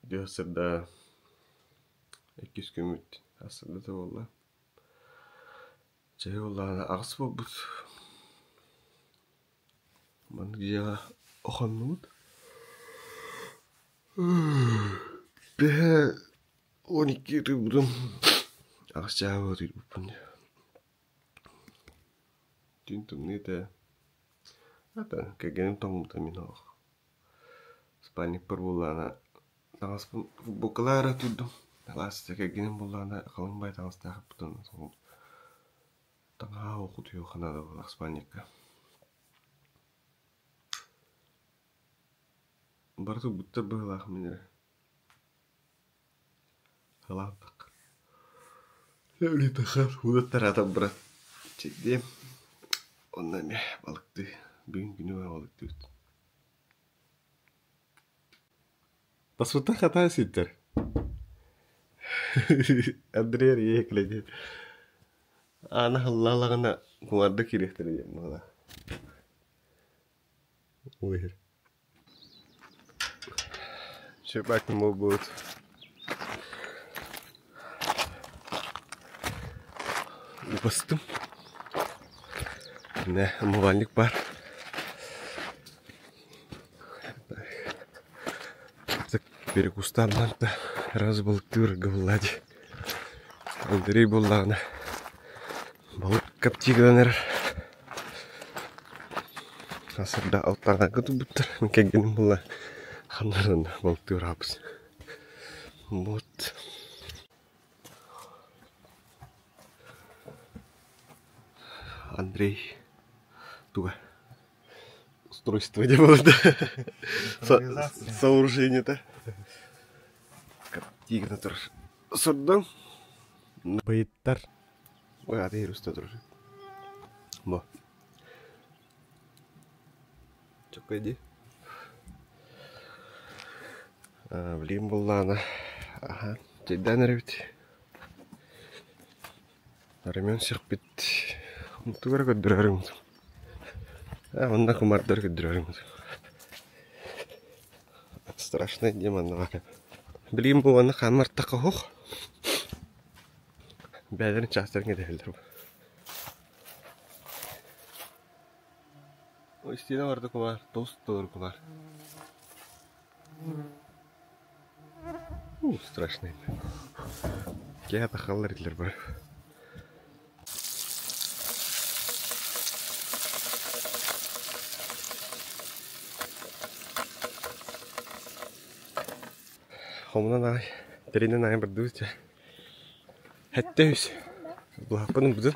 Үтүө сырда иккис күммүт сырдата буолла. Чэйи буоллаҕына аҕыс буолбут. Маннык дьиэҕэ охоннубут. Бэһэ 12 утуйбутум. Аҕыс чааһы утуйбуппун. Түүн тымныы этэ. Ата кэргэним тоҥмута мин олох. Спальникпар буоллаҕына таҥаспын футболкалаах эрэ утуйдум. Алаас кэргэним буоллаҕына халыҥ баай таҥастаах эппитин таҥаһа утуйуохха наада буоллах спальникка. Бары турбуттар быһыылаах мин эрэ. Халаантах. Үлэтэ уулаттараатар брат. Чэйдиэм. Онно эмиэ балыктыы. Бүгүн күнү быһа балыктыыбыт. Тасута хатаа ситтэр. Андрей Риэклэ Аана һыллаалаҕына куҥарда киириэхтэрэ диэн быһыылаах. Ол Сөп буолбут. Упастым. Міне умывальник бар. Перекустан манта раз балыктыыр гыллади. Андрей буоллаҕына балык коптигынан эрэр. Сарда алтаҕа турбуттар. Мин кэргэним буолла ханнарын балыктыыр ааппыс. Вот. Андрей туга устройство не было да сооружение-то Коптигна турар. Сордоҥ. Быйыттар. Ой, аты уста турар. Бу. Чоккай дии. Блин буллаана. Аха, чэйдээн эрэбит. Рамен сихпит. Тугу эрэ көрдөрөрүм. Онно кумардар көрдөрөрүм. Страшное дии манна Билигин бу уонна хааммартахха оһох. Бэйэлэрин чаастарын кэтэһэллэр. Истиэнэ барда кумаар, тоҕус толору кумаар. У, страшный. Киэһэ тахаллар этилэр бары. Хомунан аҕай, тэринэн аҕай бардыбыт дьэ. 700. Былаһаппын ылбытым.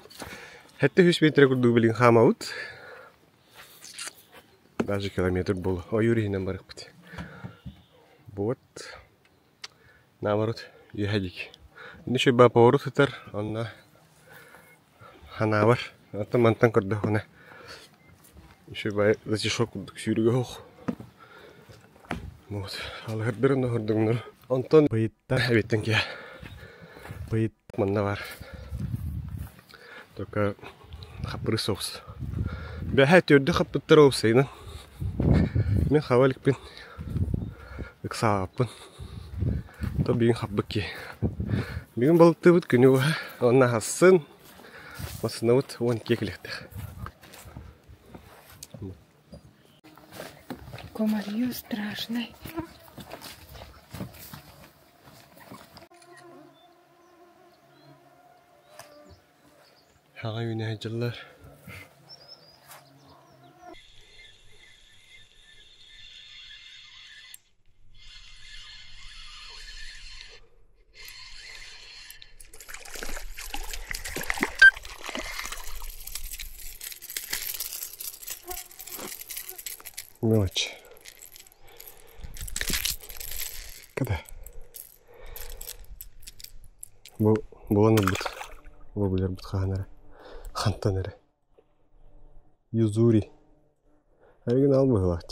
700 метр курдук билигин хаамабыт. Даже километр буолуо. Ойуур иһинэн барыахпыт. Вот. Наоборот, үөһэ диэки. Инде үчүгэй поворот сытар, онно ханаабар. Оттон мантан көрдөххүнэ үчүгэй затишок курдук сүүрүгэ суох. Вот. Алыһырдарын оһордуҥнар. Онтон Быйыттар. эбиттэн киһи Быйыт. манна баар. Только хаппырыс соҕус. Бэһээ төрдү хаппыттар уопсайынан. Мин хаба иликпин. Ыксаабаппын. То бүгүн хаппыт киһи. Бүгүн балыктыыбыт күнү быһа. Уонна хасын массыынабыт 12 кэлиэхтээх. Комарью страшный. Хаҕа үүнэ сылдьаллар. Мелочь. Когда? Бу булан ылбыт. Бу билэрбит хаһан эрэ. Хантан эрэ. Юзури. Оригинал быһыылаах.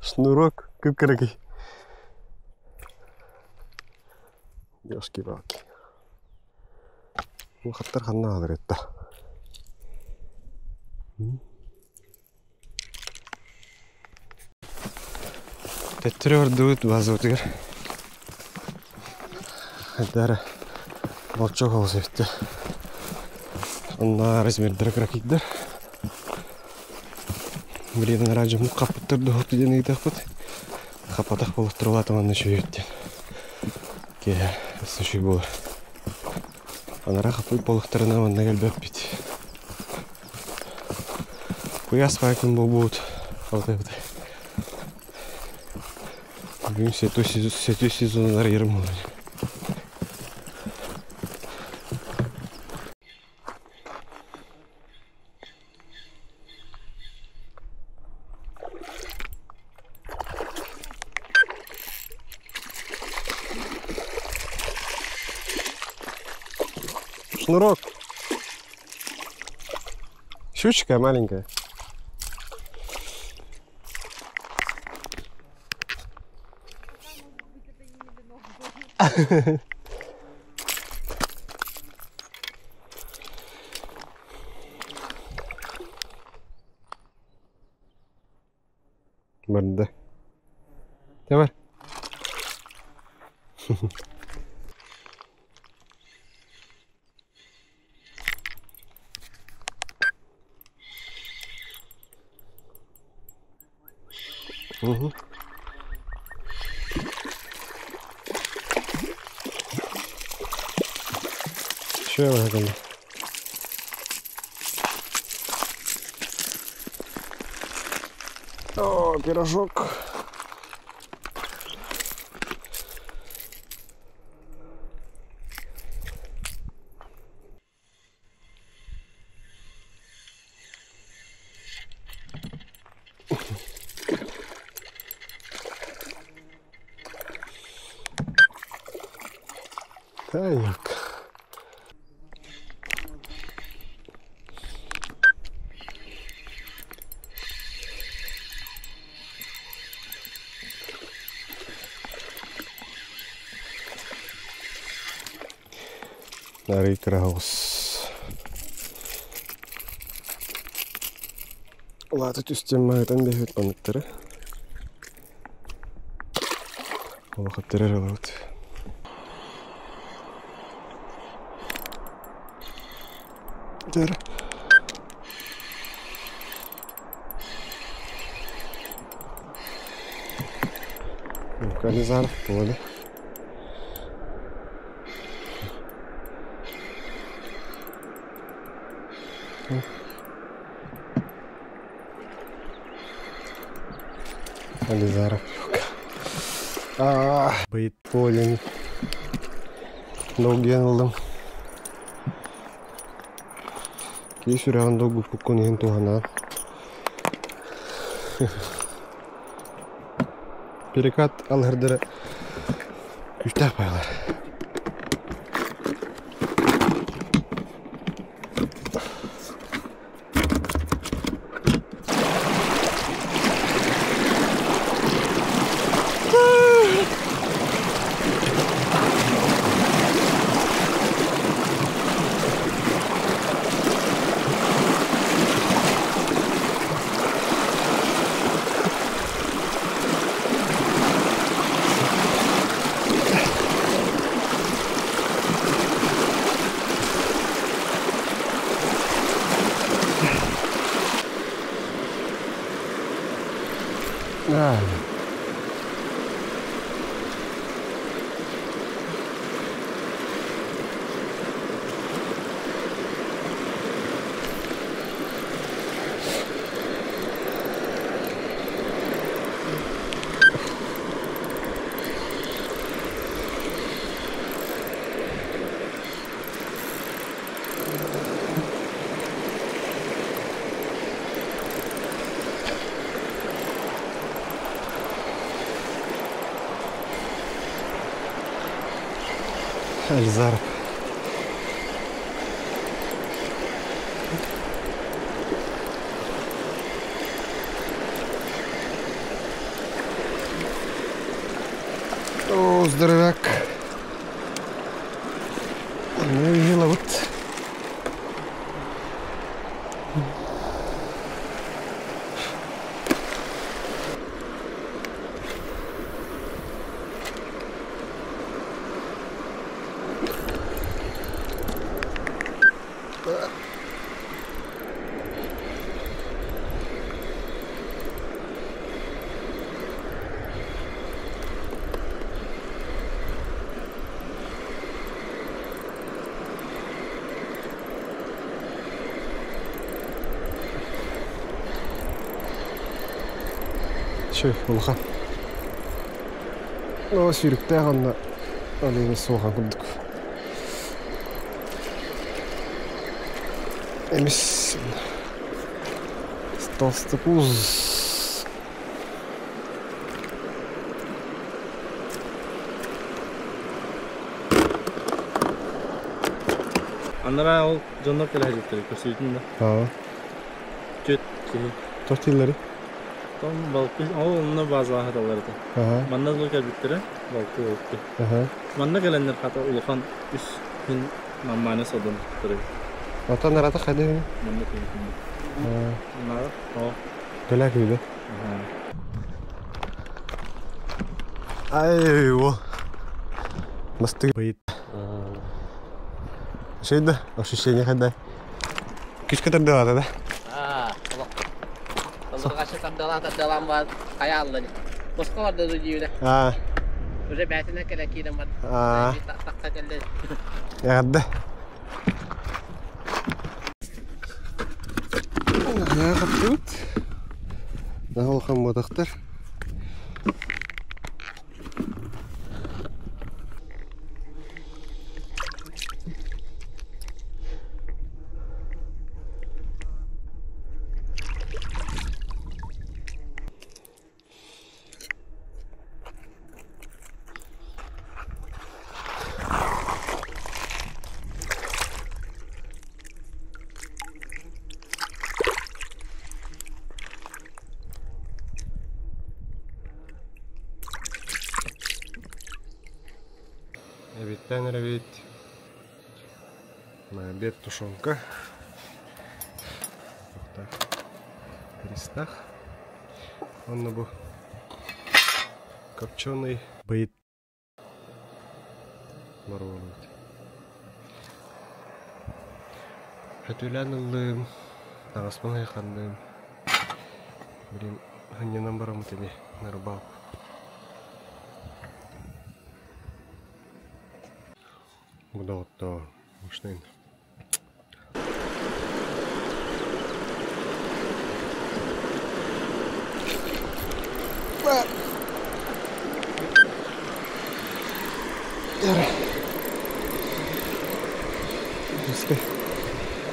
Шнурок кып-кыракый. Ёшки-палки. Улахаттар ханна аалар этта. Төттөрү ордубут базабытыгар. Хайдара болчок олус эбиттэ. Онно размердара кыракыйдар. Билигин анараа дьоммут хаппыттар дуоһут диэн ыйытыахпыт. Хаппатах буолуохтара улаатан манна үчүгэй эбит диэн. Киэһэ өссө үчүгэй буолар. Анараа хаппыт буолуохтарына манна кэлбэппит. Куйаас баай күн буолбут. Алтайбыт. Бүгүн сетүү сезонугар ерим буолар. Шнурок. Щучка маленькая. Барда. Давай. Угу. Şuraya bakalım. О, пирожок. Так. Нарый Краус. Улаата түстем мағытан бэхит паныттары. Улахаттары алабыт. Дэр. Ализаров поле. Ализаров. Быйыт полин. Долгуйан ыллым. Киһи сүрэҕин долгуппуккун иһин туһанаан. Перекат алыһырдара күүстээх баҕалар. Ализаров. О, здоровяк. Ылабыт. Чөй, улахан. О, сүүрүктээх онно олейны суохан курдук. Эмис толстопуз. Анараа ол дьоннор кэлэ сылдьыбыттар көрсүбүтүн да. Аа. Түөрт киһи. Тортиллары. Том балты ол онно базаҕа сыталлар этэ. Аха. Манна дылы кэлбиттэрэ балты балты. Аха. Манна кэлэннэр хата улахан үс күн нормально содун туттар эбит. Отон арата хайда үһү? Манна күн Анара о. Кэлэ күйдө. Аха. Ай, о. Мастык Быйыт. Шейді, ощущение хайда. Күшкө тардылады да? Аа, олох. Толоргашы тардалаан тардалаан бар, хайа аллани. Боско барды дүйүнэ. Аа. Уже бээтинэ кэлэ киирэн бар. Аа. Тахса кэллэ. Эҕэрдэ. Наһаа хаптыбыт. Наһаа улахан буотахтар. Эбиттэн эрэбит. На обед тушенка. Вот так. Листах. Онно бу копченый Быйыт. моруолубут. Хөтүлээн ыллым, таҥаспын хайханным. Блин, ханньанан бараммыт ини на рыбалку. Бу доҕоттоор, мощный.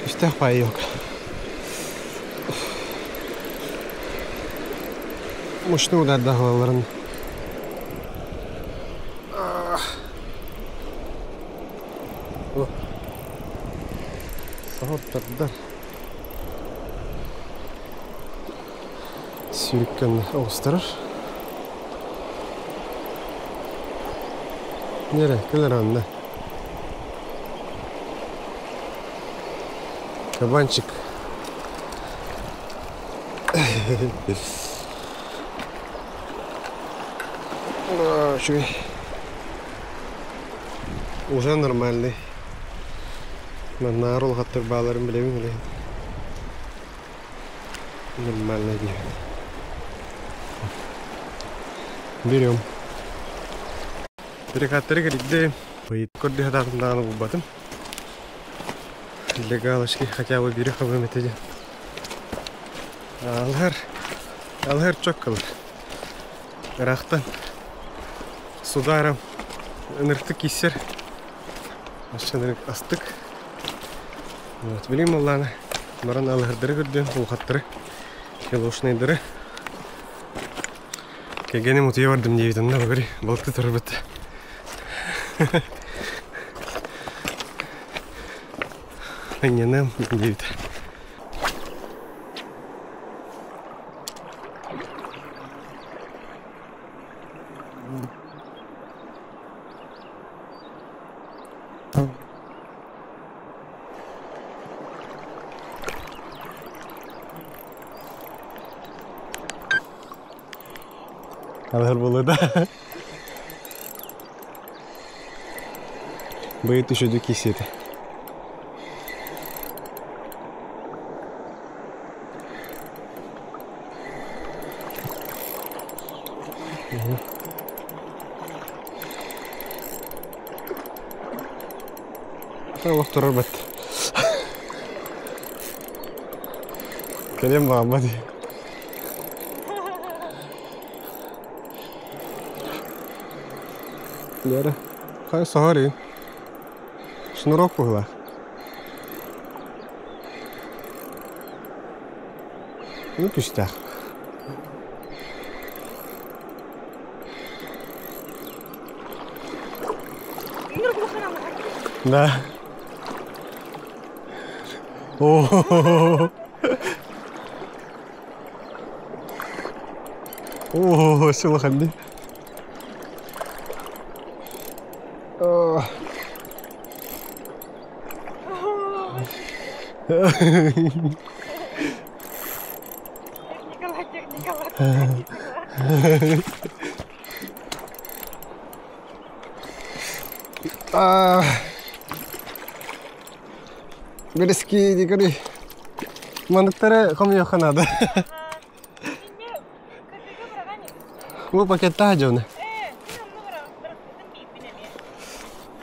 Үстээх паайок. Мощный удардаах ылалларын. Саһыттардар. Сүүрүккэн оҕустарар. Нere, кэлэр анна. Кабанчик. Үчүгэй. Уже нормальный. Маннааҕар улахаттар бааларын билэбин билэбин. Нормальный диэбин. Берем. Перекаттары кэлидде. Быйыт. Көрдүү сатаатым даҕаны булбатым. Для галочки хотя бы бири хабым этэ диэн. Алһар, алһар чоккалар. Ыраахтан сударом ыныртык киссер. Ащанырык астык. Вот, билим Алланы. Баран алыһырдары көрдүм, улахаттары, килошныйдары. Кэргэним утуйа бардым диэбит, онно бары балыкты турбут. Анньаным диэбит. Алар буолуо да. Быйыт үчүгэй киисиэтэ. Олох турар бат. Кэлиэм баҕарбат. Лера, хай соһор Шнурок быһыылаах. Ну күүстээх. Да. О, О, сылахан дии. Техникалар, техникалар. Бэрэски дикари. Манныктары хомуйуохха наада. Бу пакеттаах дьону.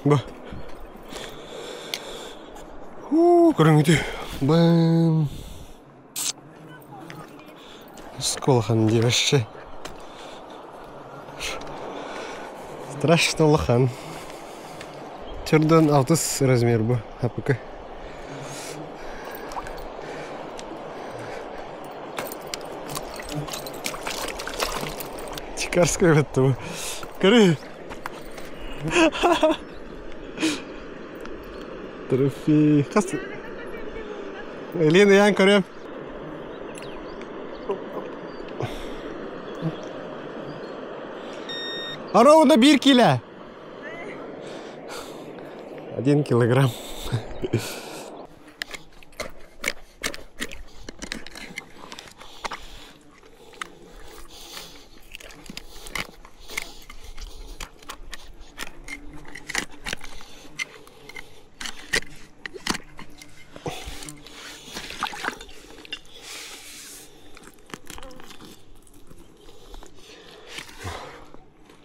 Бу. Уу, көрүҥүтү. Бым. Сколахан дии вообще. Страшно улахан. Чердон алтыс размер бу АПК. Чикарская бетті бу. Көрү. Трофей. Хас. Елена ян көрөм. Ровно биир кило. Один килограмм.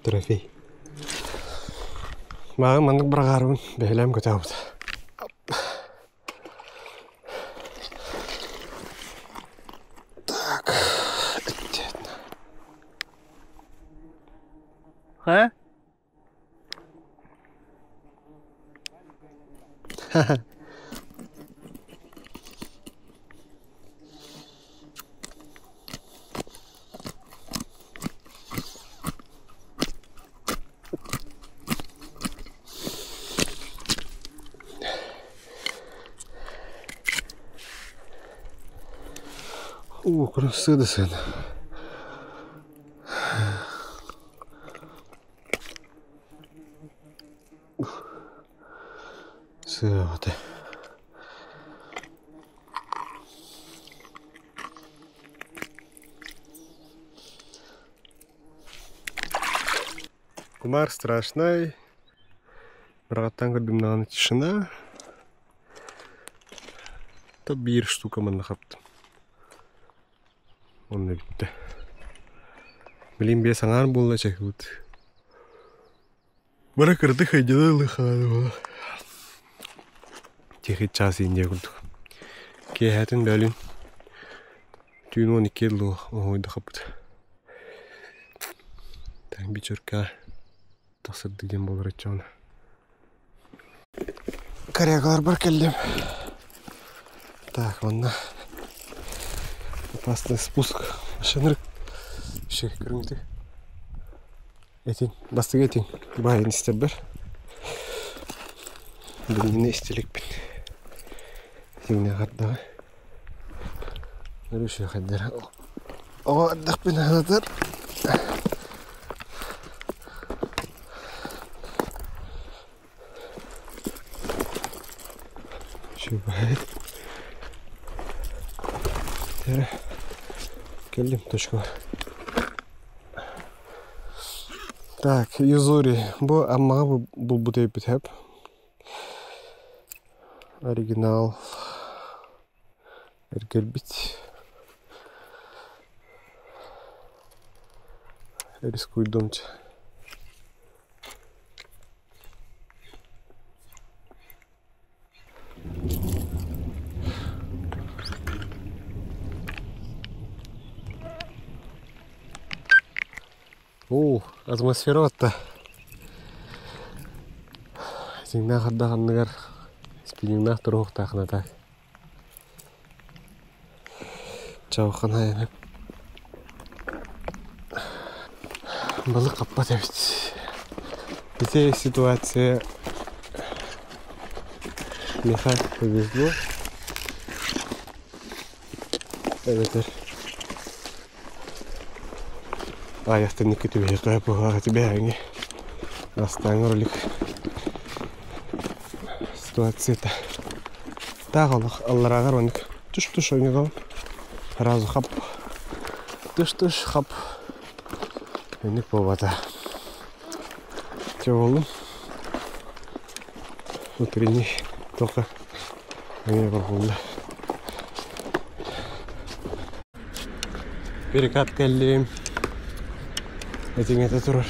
Трофей. Маған маннык быраҕаарбын бэһилэм көтөҕөбүт. Так, Ха? Уу, сыда сыда. Сыата. Кумар страшный. Бырағаттан көрдүм даҕаны тишина. То биир штука манна хаптым. Онно бүттэ. Билин биэс аҥаар буолла чэкибит. Бара кырдык хайдьала ылыхааны буола. Тихий час индия курдук. Киэһэтин бөлүн түүн 12 лу оһуйда хаппыт. Так бичерка тахсырды диэн буолар ыччаҕына. Корягаларбар кэллим. Так, манна опасный спуск. Машиныр Ши көрүҥүтү. Этиҥ, бастыгы этиҥ. Баайын истэрбэр. Билигини истиликпин. Сиҥнэ хардаҕа. Өрүшү хайдара. Оҕо эрдэхпин аһатар. Үчүгэй. Кэллим точкабар. Так, Юзури. Бу Аммаҕа булбут эбиппит сөп. Оригинал эргэрбит. Рискуйдумча. Оо, атмосфера батта. Дьиҥнээх ардах анныгар спиннингнаах туруохтаахына так. Чабырхан айанып балык хаппат эбит. Ити ситуация миэхэ повезло. Эбэтэр аайахтан икки түбэһиэххэ быһаах түбэһээҥҥи астааҥҥы ролик ситуацията таах олох алларааҕар оннук туш-туш ойнодон сразу хап туш-туш хап өнүк буолбата чэ буоллум утренний тока эмиэ боргулла Перекат кэллим. Этиҥэтэ турар.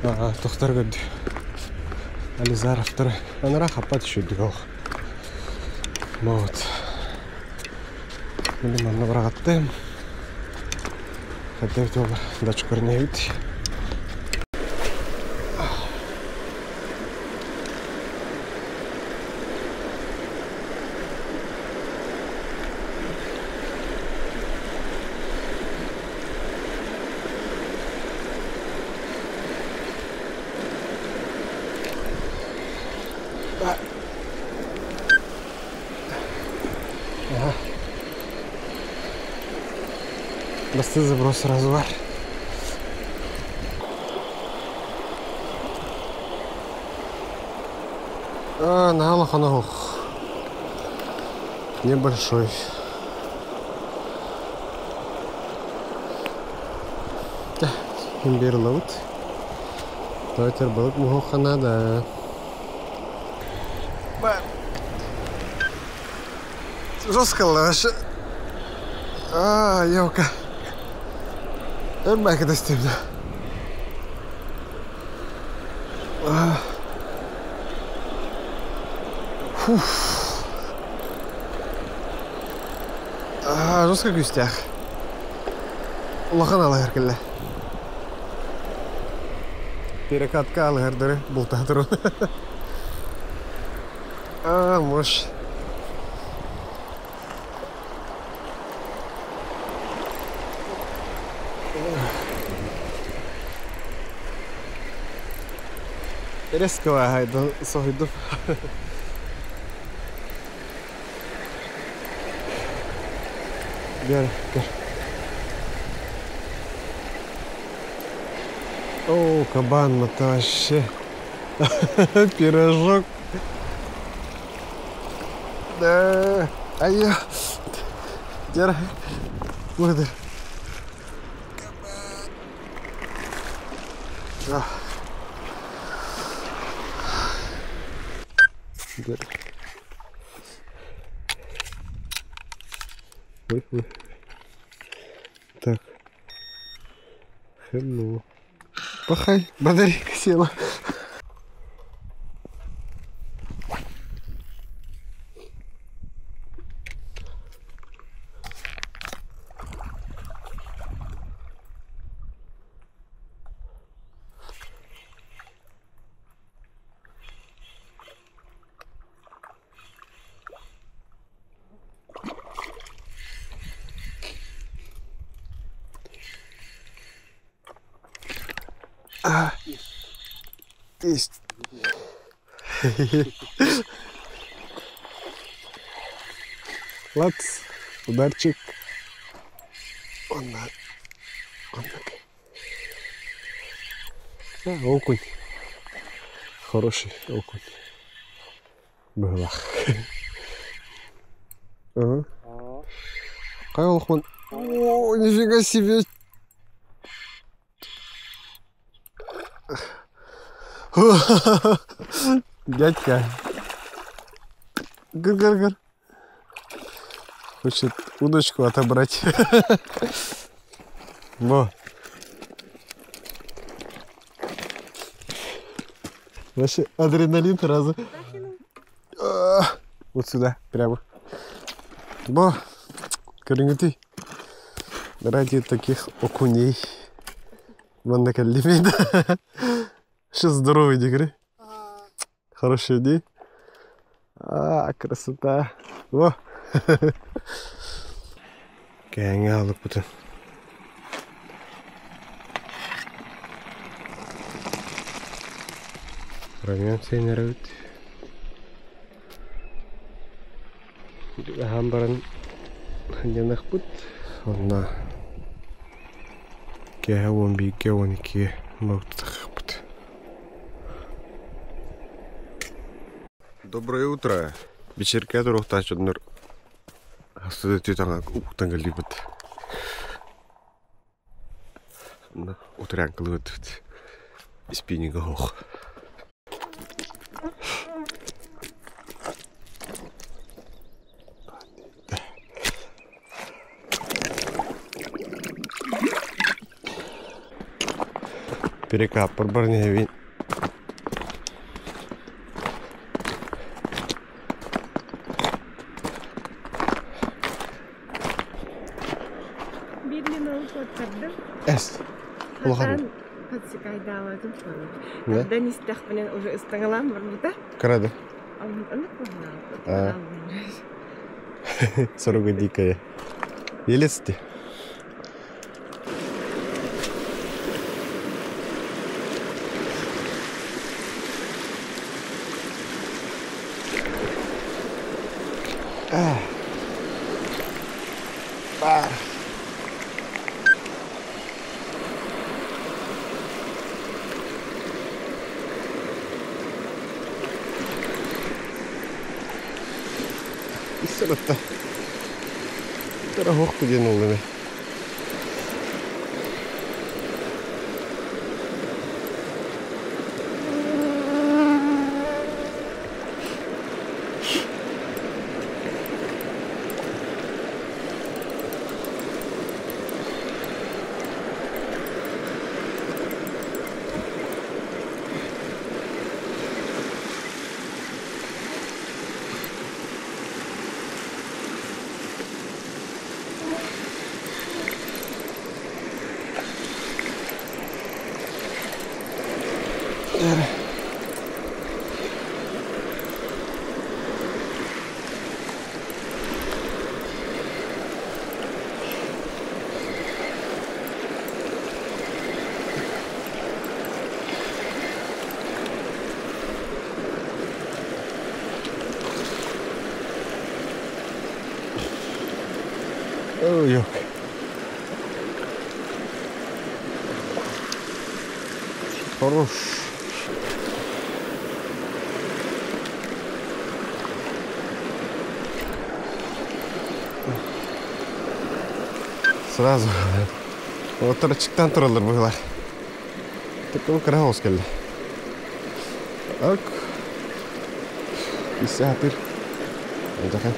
Аа, тохтор көрдү. Ализаровтары. Анара хаппат үчүгдүк ол. Вот. Мин манна быраҕаттым. Хайда бит дача көрүнэбит. Ага. Басты заброс сразу бар. А, на улахан оһох. Небольшой. Имбирь ловит. Давайте балык муһуохха наада. Жестко вообще. А, елка. Өр достигла. Фух. А, жестко күүстээх. Улахан алыһар кэллэ. Перекатка алыһардары бултаатыру. А, мощь. Резко соһуйдум. Гер, гер. О, кабан, это вообще пирожок. Да, а я... Дера, вот это. Гер. Ой, ой. Так. Hello. Пахай, батарейка села. А, есть. Лац, ударчик. Он на. Он так. А, окунь. Хороший окунь. Быһылах. Ага. Кай олохмон. О, нифига себе. Дядька. Гыр-гыр-гыр. Хочет удочку отобрать. Во. Вообще адреналин сразу. Вот сюда, прямо. Бо, көрүҥүтүй. Ради таких окуней. Манна кэллим. Сейчас здоровый дигри. Хороший день. А, красота. Во. Кээҥҥэ аалыкпытын. Ромеон сиэнэрэбит. Аһаан баран сынньаныахпыт. Онно киэһэ уон бииргэ уон иккигэ балыктыахпыт. Доброе утро! Вечеркэ туруохтааччыннар Астыда түтаҥа уктан кэллибит. Утрянкалыыбыт спиннинга оһох. Перекаппар барнэбин Биир лимон куоттардым. Эс. Улахан. Хатан подсекайдаабатым. Тардан истэхпинэ уже ыстаҥалаан барбыта. Кыра да. Оннук А. Сорога дикая. Елец ти. Баар. Сырытта. Тура хоқту диэн оллуме. Ой, yok. Хорош. Сразу. Оторчиктан тураллар быһылар. Такой кыра оҕус кэллэ. Ок. Иссе хатыр. Алдьархай.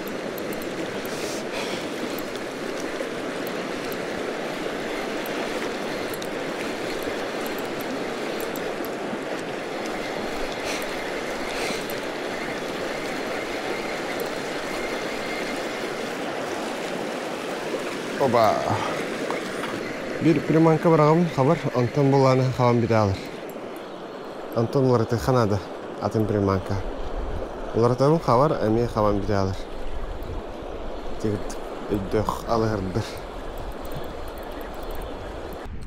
Оба. Биир приманка быраҕабын хабар, онтон булааны хабан бүтэ Антон уларытыахха наада атын приманка. Уларытабын хабар, эмиэ хабан бүтэ Тигит өйдөөх алыһырдар.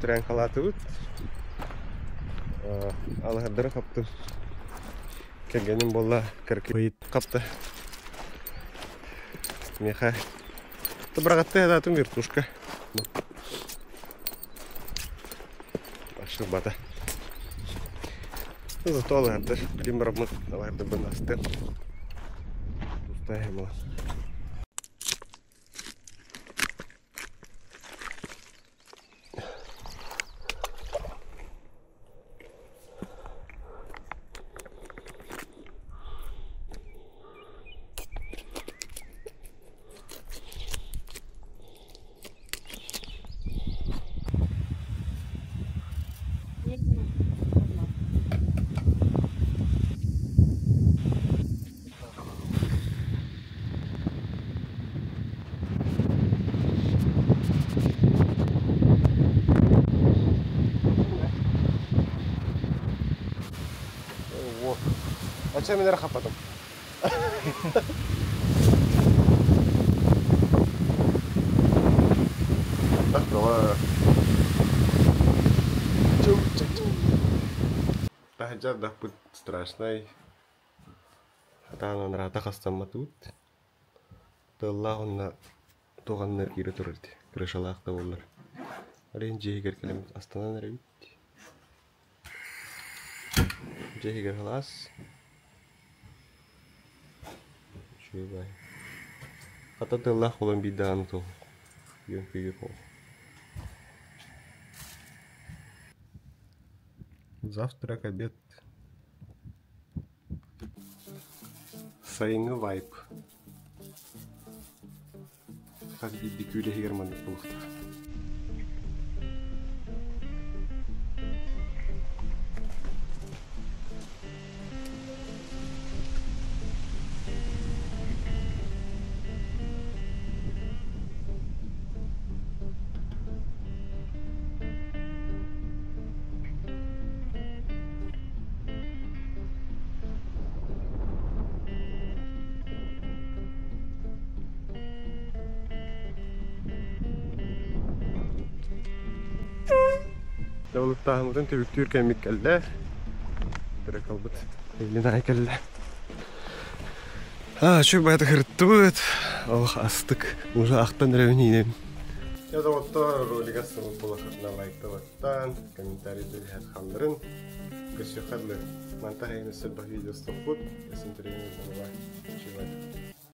Трянкалаатыбыт. Алыһырдары хаптым. Кэргэним буолла кыракый хапта. Миэхэ быраҕаттыы сатаатым вертушка. Ашырбата. Зато алыһырдар билим бараммыт алыһырдарбын астым. Тустаах буолан. Во. А чем мен хапатым? Так, давай. Таһырдьа ардахпыт страшнай. Атаан анараата хастамматыбыт. Тыаллаах уонна туох анныгар киирэ турар ити, крышалаах да буоллар. Арыйан дьиэ иһигэр кэлэммит астанан эрэбит. Дьиэ иһигэр сылаас. Үчүгэй баай. Хата тыаллаах буолан биир даҕаны туох үөн-күйүө суох. Завтрак, обед. Сайыҥҥы вайб. Хас биирдии күүлэ иһигэр маннык буолуохтаах. Дабылыктааһыммытын түбүктүүр кэммит кэллэ. Тырыкалбыт Эллин кэллэ. Аа, үчүгэй баҕайытык ырыттыбыт. Олох астык. Уже ахтан эрэбин иинэбин. Дьэ доҕоттоор, ролига сылын булахытына лайктабаттан, комментарийда түһэр халларын. Көрсүөххэ дылы. Мантан эһигини сырбах видео стоппут. Өссө интэриэһинэй буолуоҕа. Үчүгэй.